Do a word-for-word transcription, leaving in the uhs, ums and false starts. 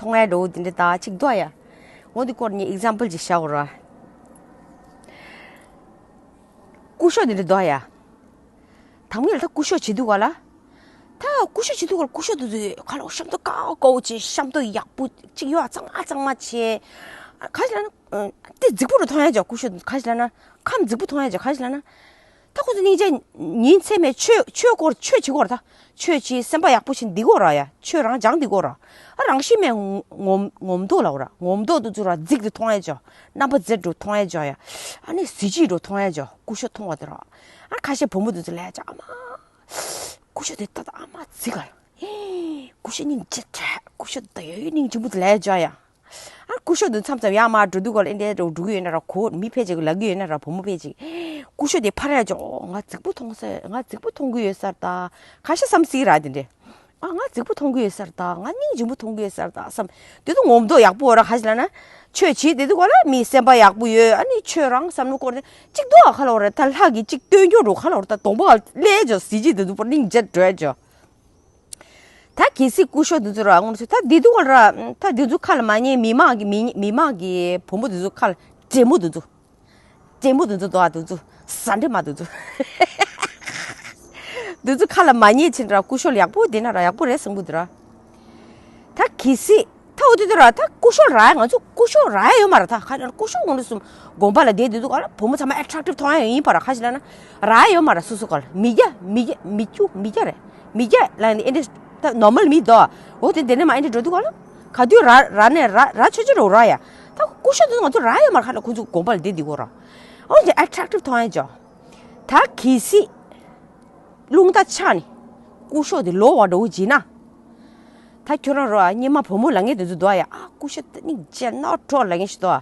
མཐོང་ཡ་འགྲོ་འདི་འདྲ་ད་ཅིག་འདུག་ཡ། འོ་འདི་སྐོར་ནས་ཨིག་ཛམ་པལ་ཅིག་བཞག་ར། སྐུ་ཤོག་འདི་འདྲ་འདུག་ཡ། དང་པོ་ལ་ད་སྐུ་ཤོག་བྱེད་དུས་ག་ལ། ད་སྐུ་ཤོག་བྱེད་དུས་ག་ལ་སྐུ་ཤོག་འདི་ཚོ་ག་ལ་ཤམ་ཐབས་དཀར་པོ་བྱས། ཤམ་ཐབས་ཡག་པོ་ཅིག་ཡོད། གཙང་མ་གཙང་མ་བྱས། ག་ཞིག་ལ་ན། དེ་རྫིག་པོ་རུ་མཐོང་ཡ་ཅིག་སྐུ་ཤོག་ག་ཞིག་ལ་ན། ཁམས་རྫིག་པོ་མཐོང་ཡ་ཅིག་ག་ཞིག་ལ་ན། ད་ཁོ་ཚོ་སྙིང་རྗེ། ཉིན་མཚན་མེད་ཆོས་ཆོས་སྐོར་ཆོས་བྱེད་དགོས་ར། ད་ཆོས་བྱེད། སེམས་པ་ཡག་པོ་བྱེད་འདི་དགོས་ར་ཡ། ཆོས་རང་སྦྱང་འདི་དགོས་ར། ཨ་རང་བཞིན་མེད་ངོ་ངོ་མདོག་ལ་འོ་ར། ངོ་མདོག་འདི་ཚོ་ར་རྫིག་ཏུ་མཐོང་ཡ་ཅིག་རྣམ་པ་མཛེས་འགྲོ་མཐོང་ཡ་ཅིག་ཡ། ཨ་ནི་གཟི་བརྗིད་འགྲོ་མཐོང་ཡ་ཅིག་སྐུ་ཤོག་མཐོང་བ་དེ་ར། ཨ་ཁ་ཤས་བུ་མོ་འདི་ཚོ་ལས་ཅིག་ཨ་མ། སྐུ་ཤོག་དེ་ལྟ་ད་ཨ་མ་རྫིག་ག་ལ། སྐུ་ཤོག་སྙིང་རྗེ་དྲགས། སྐུ་ཤོག་ད་ཡོད་ཡོད་སྙིང་རྗེ་མོ་དེ་ལས་ཅིག་ཡ། ཨ་སྐུ་ཤོག་འདི་མཚམས་མཚམས་ཡར་མར་འགྲོ་དུས་སྐོར་ལ་ཨེ་འདྲ་འགྲོ་འགྲོ་གི་ཡོད་ན་ར། གོ་མི་ཕལ་ཆེར་གི་ལབ་གི་ཡོད་ན་ར། བུ་མོ་ཕལ་ཆེར་སྐུ་ཤོག་དེ་ཕར་ཡ་ཅིག་ང་རྫིག་པོ་མཐོང་ས། ང་རྫིག་པོ་མཐོང་གི་ཡོད་ས་རེད་ད། ཁ་ཤས་བསམ་སྲིད་ར་དེ་འདྲས། ཨ་ང་རྫིག་པོ་མཐོང་གི་ཡོད་ས་རེད་ད། ང་སྙིང་རྗེ་མོ་མཐོང་གི་ཡོད་ས་རེད་ད་བསམ། དེ་ཚོ་ངོ་མདོག་ཡག་པོ་འོ་ར། ག་ཞིག་ལ་ན། ཆོས་བྱེད་དེ་དུས་སྐོར་ལ་མི་སེམས་པ་ཡག་པོ་ཡོད། ཨ་ནི་ཆོས་རང་བསམ་བློ་སྐོར་དེ་གཅིག་འདུག་ག་ལ་འོ་ར། ད་ལྷ་གིས་གཅིག་སྟོན་རྒྱུ་འགྲོ་ག་ལ་འོ་ར། ད་གདོང་པ་ལས་ཅིག་གཟི་བརྗིད་དེ་ཚོ་པོ་སྙིང་རྗེ་འགྲོ་ཡ་ཅིག་ད་གལ་སྲིད་སྐུ་ཤོག་འདི་ཚོ་ར་དངོས་སུ་ད་འདི་འདུག་ག་ར། ད་འདི་ཚོ་ཁ་ལ་མ་ཉན། མི་མང་གི་མི་མི་མང་གི་བུ་མོ་འདི་ཚོ་ཁ་ལ། བགྲེས་མོ་འདི་ཚོ། བགྲེས་མོ་འདི་ཚོ་འདུག་ཨ། འདི་ཚོ་ཟ་འདྲེ་མ་འདི་ཚོ། འདི་ཚོ་ཁ་ལ་མ་ཉན་ཕྱིན་ར། སྐུ་ཤོག་ཡག་པོ་དེ་ན་ར་ཡག་པོ་རེད་བསམ་གི་འདུག་ར། ད་གལ་སྲིད་ད་འོ་དེ་དུས་ར། ད་སྐུ་ཤོག་རག་ཡ། ང་ཚོ་སྐུ་ཤོག་རག་ཡ་ཡོད་མ་ར། ད་ཁ་ན་སྐུ་ཤོག་དངོས་སུ་དགོན་པ་ལ་བསྡད་དུས་སྐོར་ལ་བུ་མོ་ཚང་མ་ཨེ་ཊེག་ཊིབ་མཐོང་ཡ་ཡིན་པ་ར། ག་ཞིག་ལ་ན་རག་ཡ་ཡོད་མ་ར། སོ་སོ་སྐོར་ལ་མི་བརྒྱ་མི་བརྒྱ་མི་བཅུ་མི་བརྒྱ་རེད། མི་བརྒྱ་ལ་ནི་ཨེ་འདྲ་ད་ནོར་མལ་མི་འདུག་འོ་དེ་དེ་ནས་མ་ཨེ་འདྲ་འགྲོ་དུས་སྐོར་ལ་ག་དུས་རག་རག་ནས་རག་རག་ཆོག་ཆོག་རོ་རག་ཡ། ད་སྐུ་ཤོག་དེ་ང་ཚོ་རག་ཡ་ཡོད་མ་ར། ཁ་ན་ཁོ་ཚོ་དགོན་པ་ལ་བསྡད་དུས་སྐོར་ར། འོ་དེ་ཨེ་ཊེག་ཊིབ་མཐོང་ཡ་ཅིག་ད་གལ་སྲིད་རླུང་རྟ་ཆག་ནས་སྐུ་ཤོག་དེ་ལོག་པ་འདྲ་བོ་བྱེད་ན། ད་ཁྱོད་རང་རོ། ཨ་སྙེ་མ་བུ་མོ་ལབ་མཁན་དེ་ཚོ་འདུག་ཡ། ཨ་སྐུ་ཤོག་དེ་སྙིང་རྗེ་ནོར་འགྲོ་ལབ་མཁན་ཞིག་འདུག